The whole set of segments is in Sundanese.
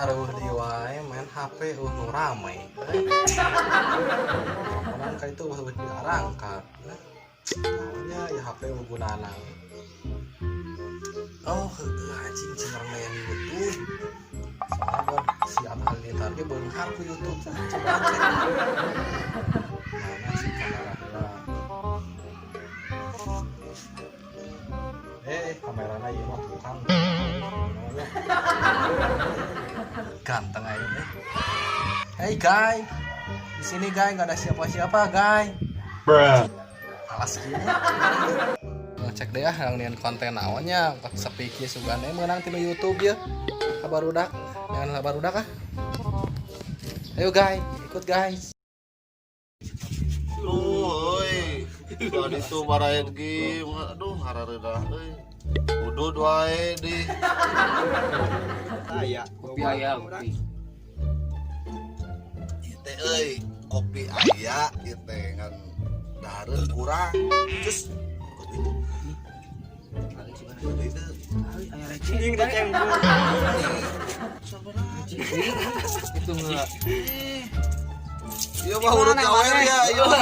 Areuh di wae main HP nu rame. Orang ka itu euweuh diarangkat. Nah, naonnya ya HP gunana. Oh, heueuh anjing cenah main YouTube. Soalnya gua si Atta Halilintar ge beunghar ku YouTube tah. Coba cek. Mana sih kamera heula? Kamerana ieu mah tukang. Ganteng aja deh. Hey guys, di sini guys nggak ada siapa-siapa guys. Bruh. Alas gini. Ngecek deh ah yang nian konten naonnya sepi kieu sugane meunang tina YouTube ya. Kabarudak, jangan kabarudak ah. Ayo guys, ikut guys. Duh, euy. Tadi tuh barayan ge, aduh harareudah euy. Udud wae di. Aya, Kopi aya, kopi. Ieu teh euy, kopi aya ieu teh ngan dahareun kurang. Terus kopi kopi teh. Anjing receng. Itu enggak. Ieu mah urut gawer ya, ieu mah.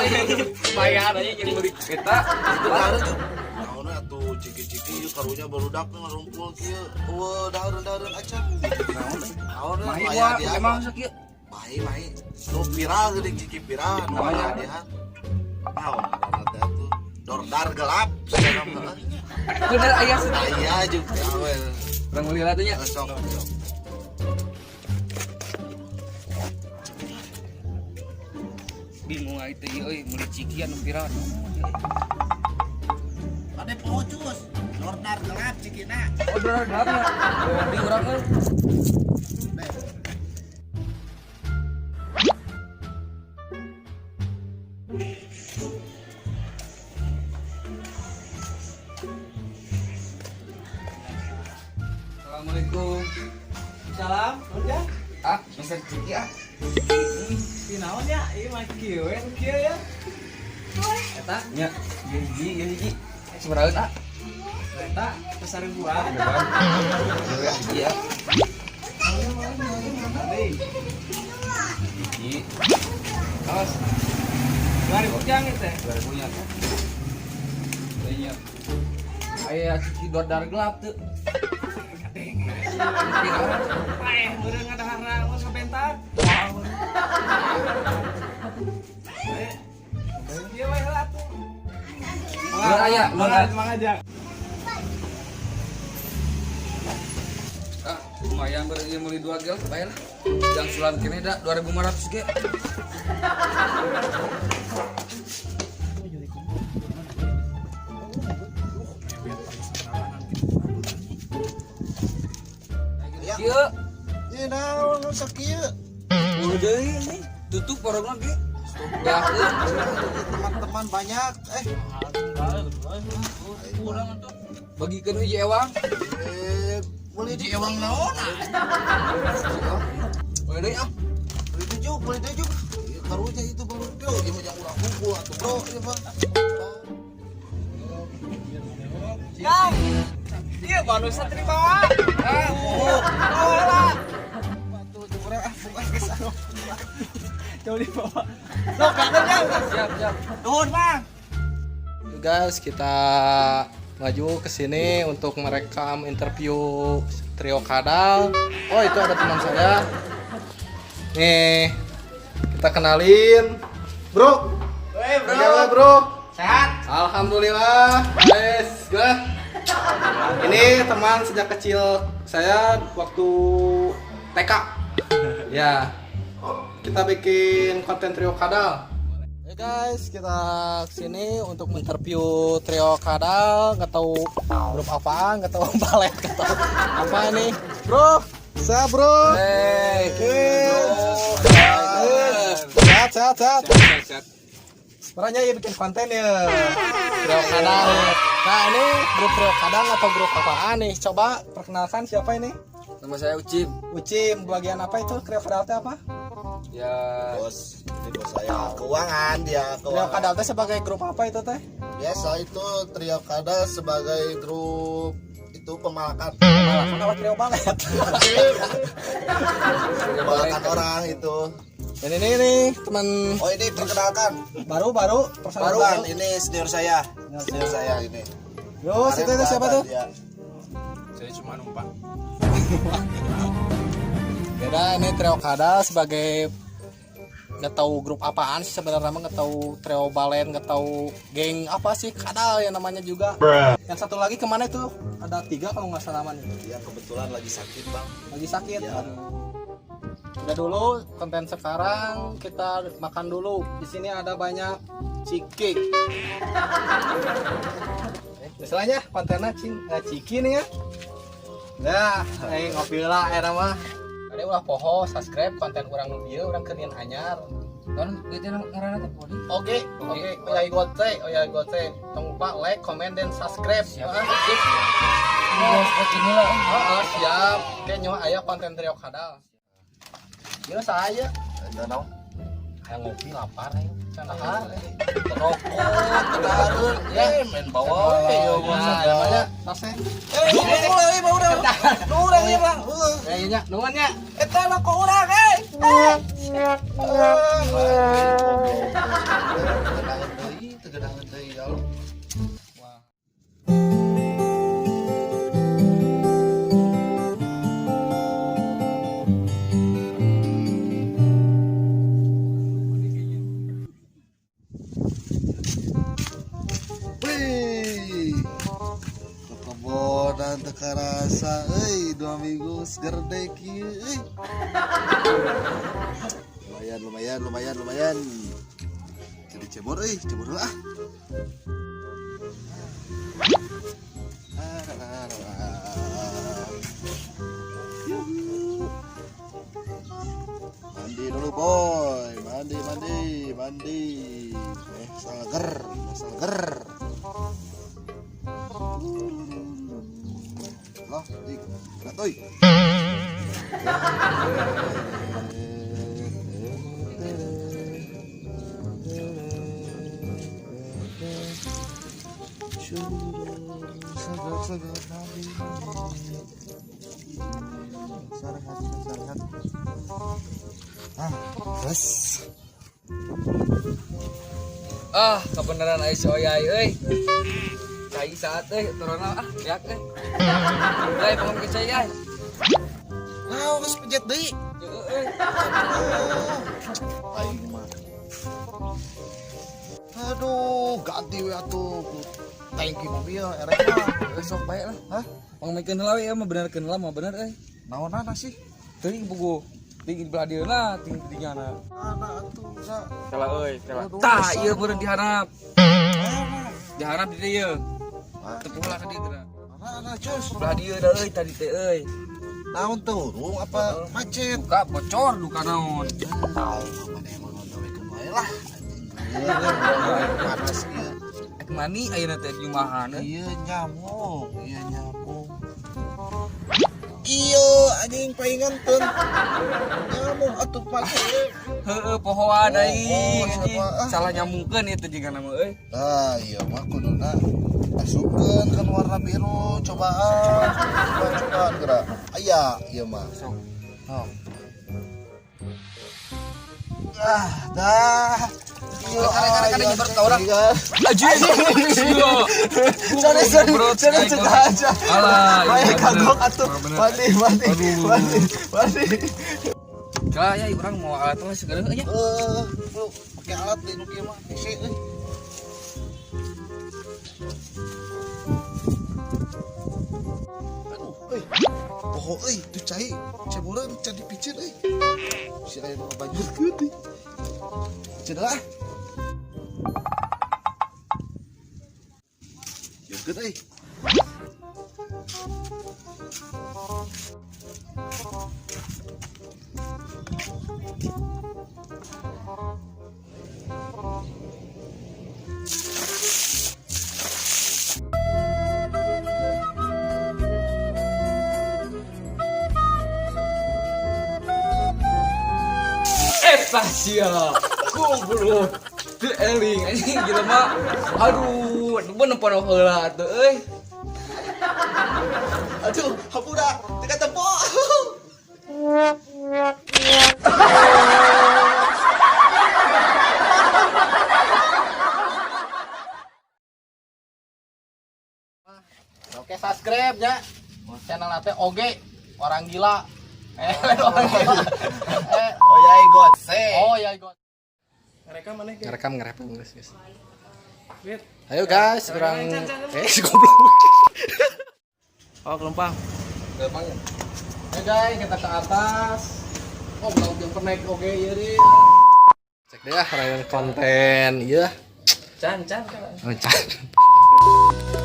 Bayar aja jadi beli eta. Itu dahareun tuh. Naon atuh ciki-ciki ieu karunya barudak ngarumpul kieu. Eueuh dahareun-dahareun acan. Naon? Naon Mahi aya gua dia. emang sakieu. Mahi mahi. Nu viral geuning ciki viral nu Namanya? aya dia. Naon ngaranna teh atuh? Dordar gelap cenah mah. Bener aya sih. Aya jeung teh awe. Urang meuli lah teh nya. Sok sok. Bingung aing teh ieu euy meuli ciki anu viral. Ade poho cus. Dordar gelap cikina. Oh, bener gelap nya. Di urang euy. Assalamualaikum. Salam, udah. Ah, Mister Ciki ah. Di naon ya? Ieu mah kieu we, kieu ya. Eta, Nya, hiji, ieu hiji. Sabaraha ah? eta pasaribuan. Dewe hiji ya. Hiji. Awas. 2000 jang itu teh. 2000 nya. Nya. Aya ciki dordar gelap tuh. Paeh meureun ngadaharna mun sabentar. Ieu we heula atuh. Bener aya, Mangga, bener. mangga aja. Ah, lumayan ber ieu meuli 2 gel, bae lah. Jang sulam kene da 2500 ge. Kieu, Ieu naon nu sakieu? udah deui ini tutup warungna ge. Dah, Teman-teman banyak eh kurang atuh. Bagikeun hiji ewang. Beli Hiji ewang naon ah? Udah deui ah. beli tujuh, beli tujuh. Ieu karunya itu baru bro, ieu mah jang urang kumpul atuh bro, ieu mah. Jang. Ieu bonusna terima. Ah, Oh, lah. Atuh jeung urang ah, bukan geus anu. Jauh dibawa. Sok, kangen jang. siap, siap. Nuhun, Bang. Yuk guys, kita maju ke sini untuk merekam interview trio Kadal. Oh, itu ada teman saya. Nih, kita kenalin. Bro, Weh, bro. bagaimana bro? Sehat? Alhamdulillah. Guys, gue. Ini teman sejak kecil saya waktu TK. Ya. Kita bikin konten trio Kadal. Hey guys, kita kesini untuk interview trio Kadal. Nggak tahu grup apaan, nggak tahu balet, nggak tahu apa nih. Bro, sehat bro. Hey, Sehat, sehat, sehat. Sehat. Sebenarnya ya bikin konten ya. Trio Kadal. Nah ini grup trio Kadal atau grup apaan nih? Coba perkenalkan siapa ini? Nama saya Ucim. Ucim, bagian apa itu? Trio Kadal teh apa? Ya, Bos, ini bos saya keuangan dia, Trio keuangan. Kadal teh sebagai grup apa itu teh? Biasa itu trio Kadal sebagai grup itu Itu pemalakan. Pemalakan apa trio balet? Pemalakan orang itu. Ini nih nih teman. Oh, ini perkenalkan. Baru baru Baru ini senior saya. Senior saya ini. Yo, situ itu siapa tuh? Ya. Saya cuma numpang. Beda ini trio kadal sebagai nggak tahu grup apaan sih sebenarnya mah, nggak tahu trio balet, nggak tahu geng apa sih, kadal ya namanya juga. Yang satu lagi kemana itu? Ada tiga kalau nggak salah nih. Ya kebetulan lagi sakit, Bang. Lagi sakit. Ya. Udah dulu konten sekarang kita makan dulu. Di sini ada banyak ciki. Misalnya kontennya ciki nih ya. Nah, ngopi lah era mah. Ada ulah poho subscribe konten urang nu bieu urang keur anyar. Kan itu ngaranna teh Podi. Oke, oke, oyai goce, oyai goce. Tong lupa like, komen, dan subscribe. Siap. Ah, sip. Ini inilah. Oh, siap. Kayaknya aya konten trio kadal. Ieu saya. Enggak naon. Hayang ngopi lapar ayo. Can dahar. Rokok, tedarun, ya main bawa we yo Nah, namanya tase. Eh, urang ieu urang. Urang ieu mah. Ya iya nya, nuhun nya. Eta rokok urang euy. Tegedangan deui, tegedangan deui ya lu. Wah. Wih. Kekebonan teu karasa euy, 2 minggu seger deui kieu euy. Lumayan, lumayan, lumayan, lumayan. Jadi cebor euy, cebor heula ah. Yuhu. Mandi dulu boy, mandi mandi mandi. Salager, salager. Loh, dik, berat euy. Segar segar mandi mandi. Sarehat sarehat. Ah, terus. Ah, kebenaran aya si Oyai euy. Cai saat euy turun ah, beak euy. Yai bangun ke cai yai. Nah, geus pejet deui. Heeh euy. Aing mah. Aduh, ganti we atuh ku tangki mobil erek mah. Euy sok bae lah. Hah? Pangmikeun heula we mah benerkeun heula mah bener euy. Naonana sih? Teuing buku. Ting di belah dieu na, ting di dinya na. Ana atuh sa. Salah euy, salah. Aduh, Tah, besar. ieu beureun diharap. Diharap di dieu. Tepung lah ka dieu geura. Ana ana cus. Belah dieu da euy tadi teh euy. Naon tuh? Rung apa macet? Duka bocor duka naon. Ah, mana emang gawekeun wae lah. Panas ieu. Ek mani ayeuna teh jumahan euy. Ieu nyamuk, ieu nyamuk. Iyo anjing paingan teu. Nyamuk atuh pake. Heeh, pohoan aing Oh, anjing. siapa, ah? Salah nyambungkeun ieu teh jigana mah euy. Nah, iya mah kuduna asupkeun kan warna biru cobaan. Coba cobaan geura. Aya ieu mah. Sok. Oh. Ah, dah. Iya, Kare-kare nyebar ka urang. Iya. Anjing. Sorry, sorry, sorry, cek aja. Alah, Baik, iya, kagok bener. atuh. Bener. Mandi, mandi, mandi, mandi. Lah ya urang mau alat lah segala nya. Eh, lu pakai alat di nu kieu mah hese euy. Aduh, euy. Poho euy, tuh cai ceboran can dipicin euy. Si aya nu ngabajurkeun deui. Picin lah. Jurkeun euy. Eta sia. Goblok. Teu eling anjing jelema. Aduh, bener pono heula atuh euy. Aduh, hampura, teu katempo. Oke, subscribe ya. Channel nate OG orang gila. Lain orang gila. Oyai Godse. Oh ya God. Ngerekam maneh ge. Ngerekam ngerekam guys, guys. Wait. Ayo guys, kurang si goblok. Oh, kelempang. Gampang ya. Ayo guys, kita ke atas. Oh, belum yang pernah naik oke iya deh. Cek deh ya, orang konten, iya. Can, can. Oh, can.